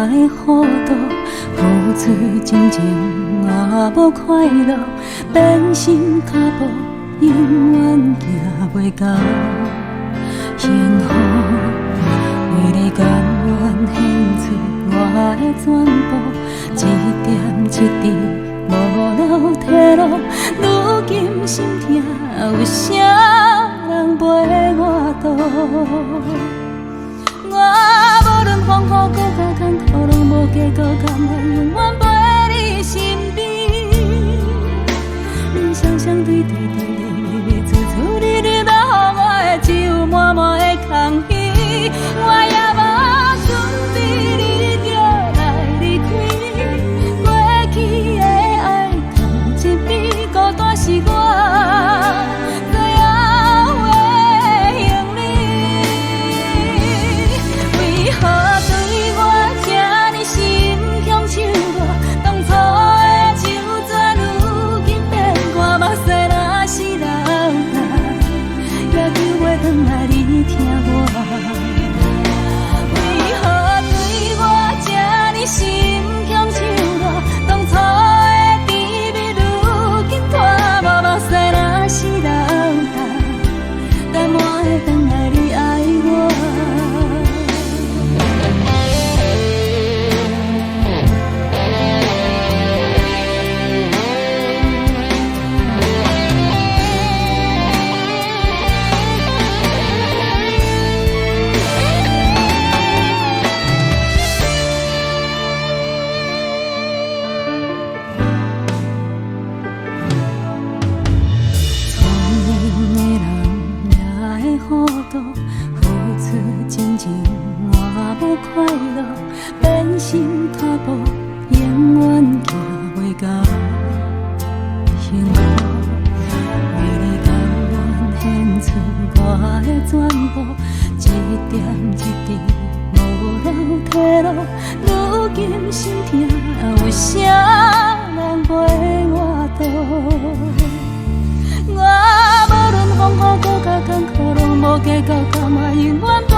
的糊塗，付出真情也無快樂，變心跤步永遠行袂到幸福。為你甘願獻出我的全部，一點一滴無留退路。如今心疼，有啥人陪我渡？我無論風雨閣較艱苦，攏無計較，甘願永遠陪你身邊。恁雙雙對對甜甜蜜蜜，處處日日留予我的只有滿滿的空虛。我也無準備你就來離開，過去的愛藏一邊，孤單是我最後的行李。為何對我這呢心強手軟？當初的手紙如今變乾，目屎若是流乾，也救袂轉來你疼我。為何對我這呢心強手軟？當初的甜蜜如今拖磨，目屎若是流乾，等我會轉來你愛我。聰明的人也會糊塗，付出真情換無快樂，變心跤步永遠行袂到幸福。為你甘願獻出我的全部，一點一滴無留退路。如今心疼，有啥人陪我渡？我無論風雨閣較艱苦，攏無計較，甘願永遠陪